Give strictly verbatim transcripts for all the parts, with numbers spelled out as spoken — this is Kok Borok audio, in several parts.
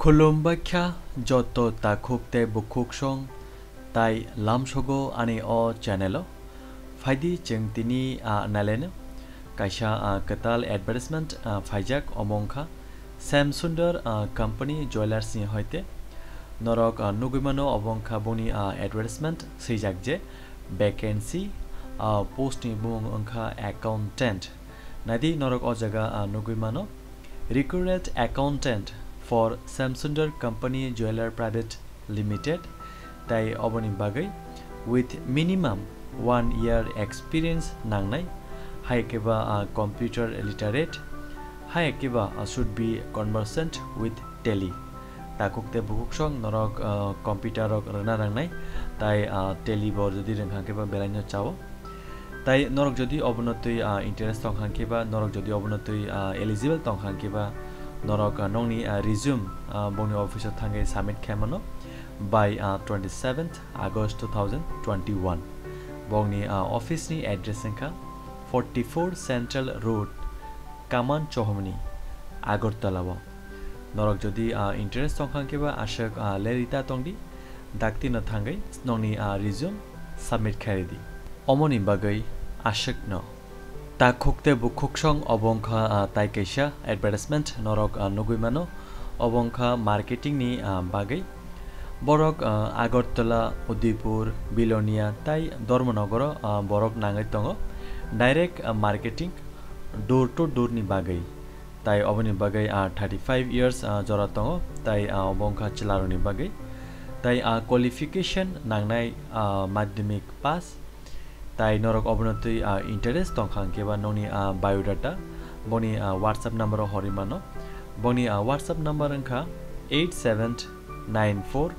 Khulumbaikha joto takhuk tei bukhuksong tai lamsogo ani o channel o. Phaidi chwng tini a nailaino kaisa a kwtal advertisement a phaijak, omo wngkha Shyam Sundar a company jewelers ni hoite. Norok a nugwi mano, obo wngkha boni a advertisement swijak je vacancy a post ni bumung wngkha accountant. Naidi norok o jaga a nugwi mano, recruited accountant for Shyam Sundar Company Jeweler Private Limited, tai oboni bagwi with minimum one year experience nangnai, hai khe ba a computer literate, hai khe ba a should be conversant with Tally. Takhuk tei bukhuksong norok a computer rok rwna nangnai, tai a Tally bo jodi rwngkha khe ba belaino chao. Tai norok jodi obono twi, ah, interest tong kha khe ba, norok jodi obono twi, ah, eligible tong kha khe ba, norok, ah, nokni, ah, resume, ah, bongni office o thangwi submit khe mano by, ah, twenty seventh August two thousand twenty one. Bongni, ah, office ni address wngkha forty four Central Road, Kaman Chohomni, Agartala o. Norok jodi, ah, interest tong kha khe ba, aswk, ah, lerwi ta tong di, dakti no thangwi nokni, ah, resume submit khairi di. Omoni bagwi aswk no. Takhuk tei bukhuksong obo wngkha, ah, tai kaisa advertisement norok, ah, nugwi mano. Obo wngkha marketing ni, ah, bagwi. Borok, ah, Agartala, Udaipur, Bilonia tai Dharmanagar o, ah, borok nangwi tongo. Direct, ah, marketing door to door ni bagwi. Tai oboni bagwi, ah, thirty five years, ah, jora tongo, tai, ah, obo wngkha chwlarokni bagwi. Tai, ah, qualification nangnai, ah, madhyamik pass. Tai norok obono twi, ah, interest tong kha hwnkhe ba nokni, ah, biodata boni, ah, WhatsApp number o horwi mano. Boni, ah, WhatsApp number wngkha eight seven nine four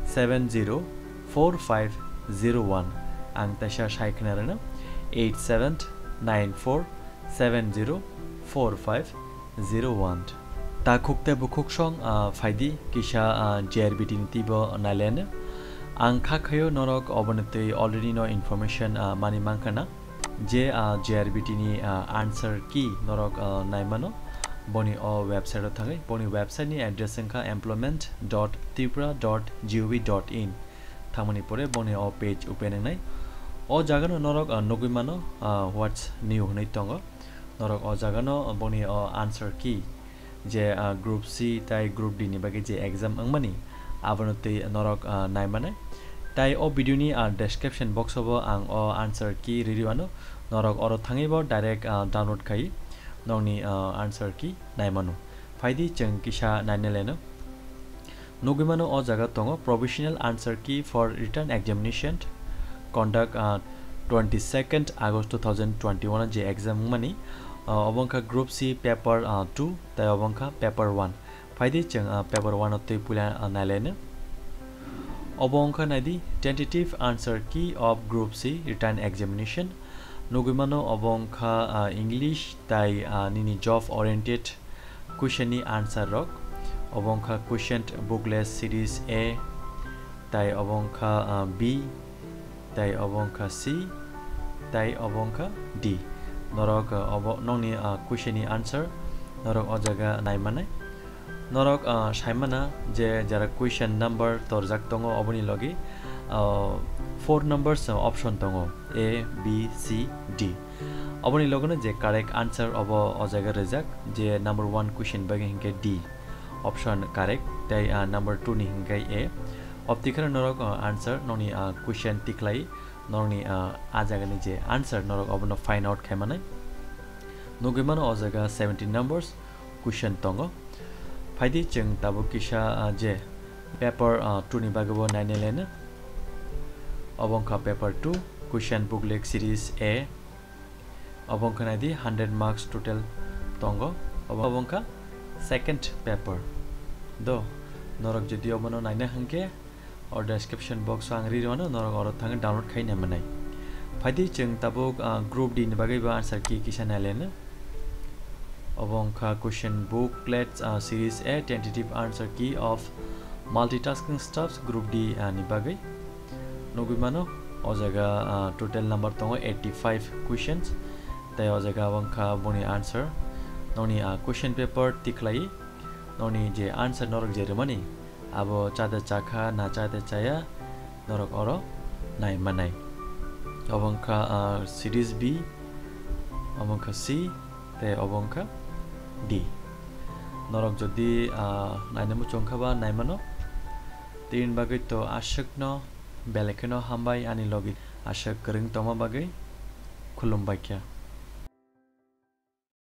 seven zero four five zero one. Ang teisa sai khna rwno, eight seven nine four seven zero four five zero one. Takhuk tei bukhuksong, ah, phaidi kisa, ah, J R B T ni twibo nailaino. Ang kha khaio norok oboni twi already no information, ah, mani mankha na. Je, ah, J R B T ni, ah, answer key norok, ah, naimano boni o website o thangwi. Boni website ni address wngkha employment dot tripura dot gov dot in. Thangmani pore boni o page open wngnai. O jagano norok, ah, nugwi mano, ah, what's new hwnwi tongo. Norok o jagano boni o answer key je, ah, Group C tai Group D ni bagwi je exam wngmani, abono twi norok, ah, naimanai. Tai o video ni, ah, description box o bo ang o answer key riri wano. Norok oro thangwi bo direct, ah, download khai nokni, ah, answer key naimano. Phaidi chwng kisa nainalaino. Nugwi mano o jaga tongo provisional answer key for written examination conduct, ah, twenty second August two thousand twenty one je exam wngmani, ah, obo wngkha Group C paper, ah, two tai obo wngkha paper one. Phaidi chwng, ah, paper one o twi puila, ah, nailaino. Obo wngkha naidi tentative answer key of Group C written examination. Nugwi mano obo wngkha, ah, English tai, ah, nini job oriented question ni answer rok. Obo wngkha question booklet series A, tai obo wngkha, ah, B, tai obo wngkha C, tai obo wngkha D. Norok, ah, obo nokni, ah, question ni answer norok o jaga naimanai. Norok, ah, saimana je jara question number torjak tongo, oboni logi, ah, four numbers, ah, option tongo, A, B, C, D. Oboni logono je correct answer obo o jaga rijak, je number one question bagwi hinkhe D option correct, tei, ah, number two ni hinkhe A. Obtikheno norok, ah, answer nokni, ah, question tiklai, nokni, ah, a jagani je answer norok obono find out khaimanai. Nugwi mano o jaga seventeen numbers question tongo. Phaidi chwng tabuk kisa, ah, je paper, ah, two ni bagwi bo nainai laino. Obo wngkha paper two, question booklet series A. Obo wngkha naidi hundred marks total tongo. Obo, obo wngkha second paper. Do, norok jodi obono naina hwnkhe, o description box o ang ri rwno, norok oro thangwi download khai naimanai. Phaidi chwng tabuk, ah, group D ni bagwi bo answer key kisa nailaino. Obo wngkha question booklet, ah, series A, tentative answer key of multitasking stuffs group D, ah, ni bagwi. Nugwi mano, o jaga, ah, total number tongo eighty five questions. Tai o jaga wngkha boni answer. Nokni, ah, question paper tiklai. Noni je answer norok je rwmani, abo chade chakha na chade chaya, norok oro nai manai. Obo wngkha, ah, series B, obo wngkha C, tei obo wngkha D. Norok jodi, ah, naina muchung kha ba nai mano, tini bagwi to aswkno belai kheno hambai ani logi aswk kwrwng tongma bagwi khulumbai kha.